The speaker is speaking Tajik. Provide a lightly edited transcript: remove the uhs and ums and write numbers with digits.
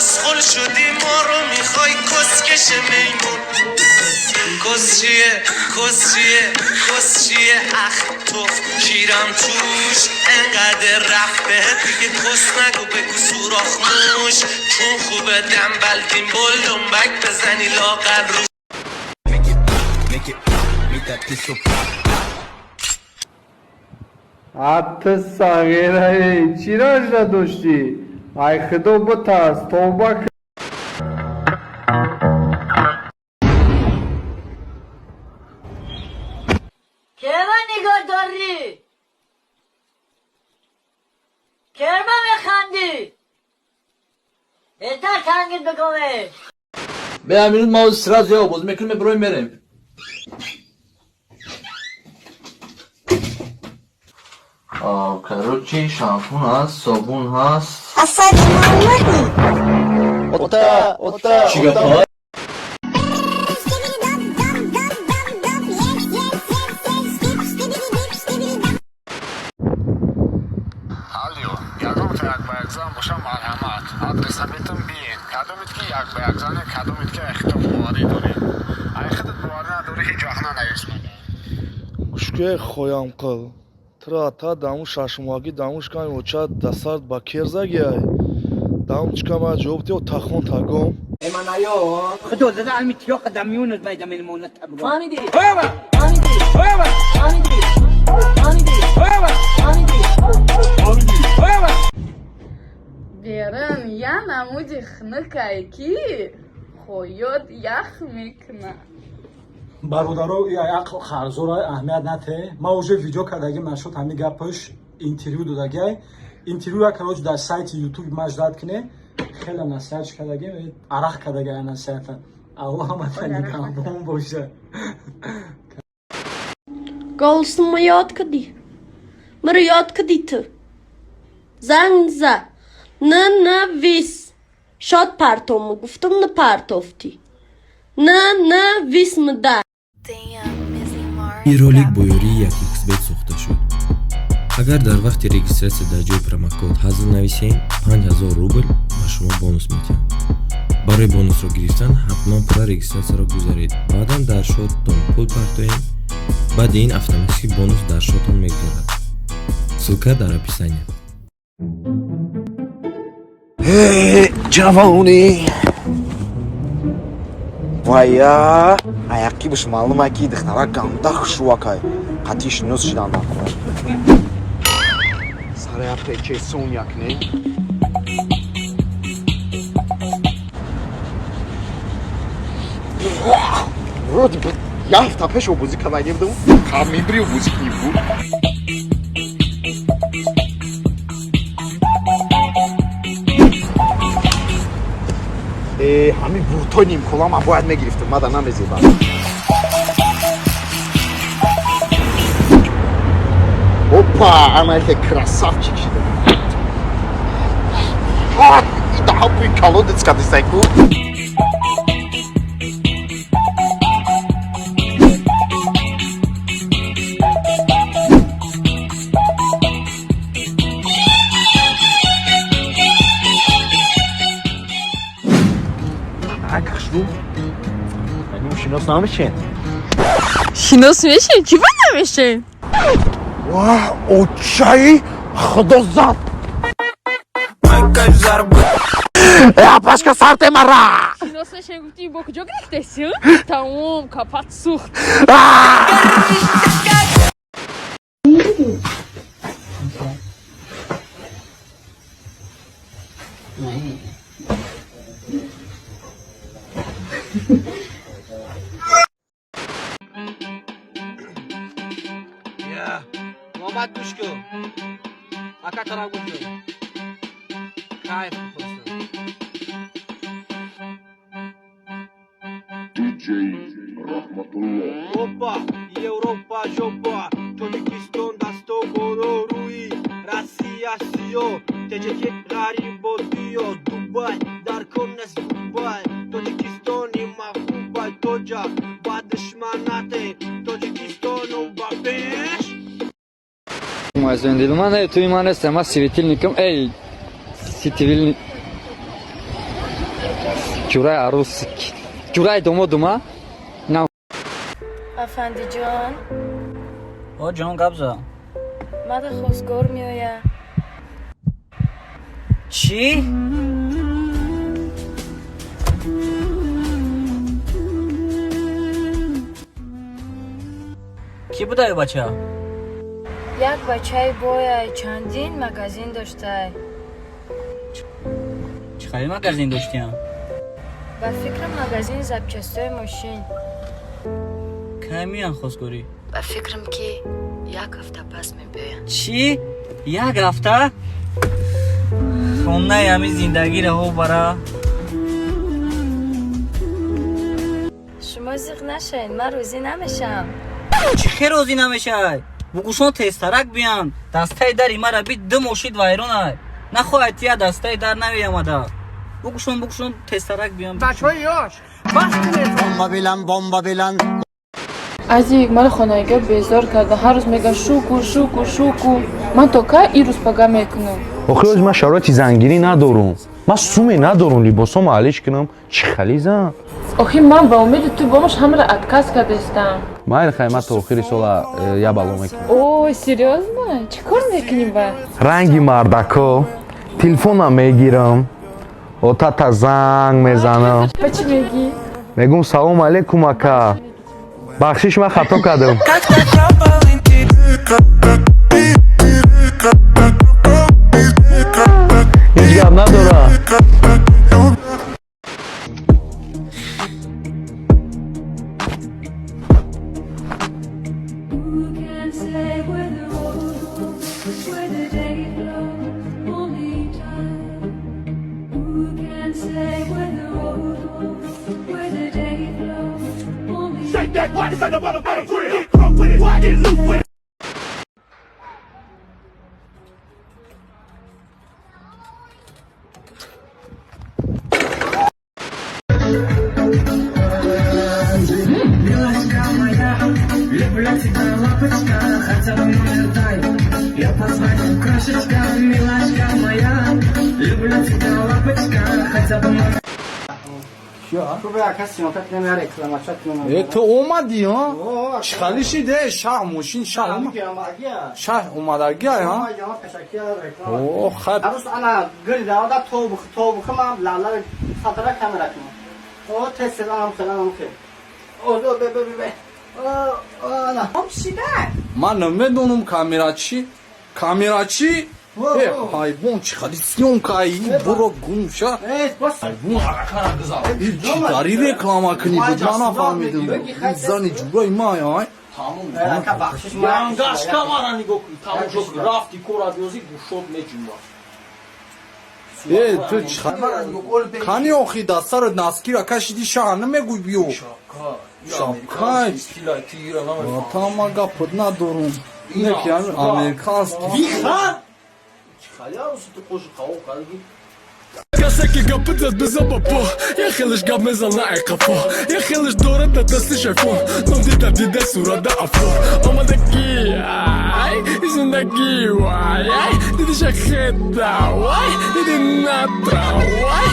کسخل شدی ما رو میخوای کسکش میمون. کس چیه کس چیه کس چیه؟ اخ توف کیرم توش، انقدر رفت بهت دیگه کس نگو بگو سوراخ موش. چون خوبه دنبل دیم بلدم بک بزنی لاغر رو. Ҳатто сағирае, чӣ ражда доштӣ? Ай худо битарс, тавба. کرما نگاه داری؟ کرما میخندی؟ بهتر تنگت بکنه. Бе амирӯз ма сразу я обоз мекунем, меброем, мерем. Короче, шампун ҳаст, собун ҳаст. Ота, ота. Чӣ гапа? Skibidi dum dum dum dum dum, yes yes yes yes, skip skibidi dip skibidi dum. Алло, ягон як ба як зан боша, марҳамат, адреса метам, биен. Кадомед ки як ба як зане, кадомед ки ай худо боварӣ доред, ай худат боварӣ надорӣ, ҳеҷ вақт нанавис мага. Гӯшкӯе хоямқил, тура та даму шашмоҳагӣ дамушками оча дасард ба кер загиай даму чикама ҷавоб диё тахон тагом. خدو زده علمی تیا قدمیون از میدم المونت تبگا. فهمیدی؟ فهمیدی؟ فهمیدی؟ فهمیدی؟ فهمیدی؟ Берун я намуди хнукае, ки хоёт ях мекунад. Бародаро, ақл қарзора аҳамият нате. Ма уже видео кардаги нашуд, ҳами гапаш интервю додагиай. Интервюра, короче, дар сайти ютуби ма ждать кине. Хеле насиҳат кардаги, арақ кардаги насиҳата. Аллоҳ ҳамата нигаҳбон боша. Голосма ёд кардӣ, маро ёд кардӣ ту. Занг за, нанавис, шод партома гуфтам, напартофтӣ, нанавис мада. Ин ролик бо ёрии 1xBet сохта шуд. Агар дар вақти регистрация дар ҷои промокод ҳазл нависем, 5000 рубл ба шумо бонус медиҳанд. Барои бонусро гирифтан ҳатман пурра регистрация ро гузаред, баъдан дар счёт тон пул партоед. Баъди ин автоматически бонус дар счёт он мегузарад. Ссылка дар описание. Ҷавони вая, аяқибаш маълума, ки духтара ганда хушрӯакай, қатъи шинос шидан накун. Сарая причёсон якне. Вроде бы як ҳафта пеш обозӣ кардаги будам, камибри обозӣ кунӣ буд. Ҳамин буртои нимкола ман бояд мегирифтам, мада намезебам. Опа, ана яке красавчик шида. Даҳа бӯи колодец кадисайку. Хушрӯ, шинос намешен? Шинос мешем, чӣ ба намешем? Ва, очаи худо зад! Э, апашка, сарте мара. Шинос мешем гуфти, бо куҷо гирифтеси? Тамом, капат сӯхт. Муҳаммад, гӯш кун, ака тараф гӯш кун, кайф просто. DJ Rahmatulloh. Опа, Европа, жопа, Тоҷикистон дасто боло, рӯи Россия сиё, теҷаки ғарибо биё, Дубай дар кор нест, Дубай, Тоҷикистони маҳбубай, тоҷа ба душманате, Тоҷикистону ба пеш. Ман туи ман нестам, ман светильник ам, эй, светильник. Ҷураи арӯс, ҷураи домодума. Афандиҷон. О, ҷон, гап за. Мада хостгор меоя. Чӣ? Кӣ будаю бача? Як бачаи бояй, чандин магазин доштай. Чӣ хари магазин доштиям? Ба фикрам, магазини запчастои мошин. Кай меян хостгорӣ? Ба фикрам, ки як ҳафта пас мебиёянд. Чӣ, як ҳафта? Хонаи ҳамин зиндагиро ҳо бара. Шумо зиқ нашавед, ман розӣ намешавам. Чӣ хел розӣ намешавай? Бугӯшон тезтарак биям. Дастаи дари мара би, ду мошид вайронай, нахоҳад тия дастаи дар навиямада. Бугӯшон, бугӯшон, тезтарак биям. Бачаҳои ёш, бас кунед. Бомба билан, бомба билан. Азик, маро хонаига безор карда, ҳар рӯз мега шуку, шуку, шуку. Ман то кай ин рӯз пага мекунам? Охи оз ман шароити зангирӣ надорум, ман суме надорум либосомо алиш кунам. Чӣ хали зан? Охи ман ба умеди ту бомаш ҳамаро отказ кардастам. Майли, хай, ман то охири сола я бало мекунам. О, серьёзно? Чӣ кор мекунӣ ба? Ранги мардако телефонам мегирам, отата занг мезанам. Ба чӣ мегӣ? Мегӯм: «Салом алейкум, ака, бахшиш, ман хато кардам». Ҳеҷ гап надора. Who can say where the road goes, where the day flows, only time? Who can say where the road goes, where the day flows, only Shake that what inside the motherfucking grill. Get crunk with it, get loose with it. Милашка моя, люблю тебя, лапочка, хотя бы номер дай. Я позвоню, крошечка, милашка моя, люблю тебя, лапочка, хотя бы номер. Э, ту омадӣ, ҳа? Чӣ хали шиде? Шаҳ мошин, шаҳ шаҳ омадагиай, ҳа? О, хай. Ана гул давда тобух тобух, ман лала сатара камера кунам. О, тез тез, анам хел, анам хел. О, бе бе бе бе. О, ана. Ман намедонам камерачи. Камерачи? Э, ҳайвон, чӣ хали съёмка буро гум ша. Ҳайвон, чӣ дари реклама кунӣ буд, ман нафаҳмидам. Зани ҷураи ман, ай. Янгашка мара нигоҳ кун, тамошо кун, рафти кора биёзи, гӯшот меҷунба. Э, ту чӣ кани охи дастарат носки ра кашиди, шаҳр намегӯй биё. Шапкай. Ватан, ман гапот надорум. Ине ки ҳамин американский. Бихан! Чӣ хали арӯси ту қоши қавоқ кардагӣ? Касе ки гапи зад биза ба по, я хелеш гап мезана ай қафо, я хелеш дорад да дасти айфон, ном дида дида сурада афо омадаги, ай зиндагӣ, вай, ай дидиша хеда, вай диди натра, вай.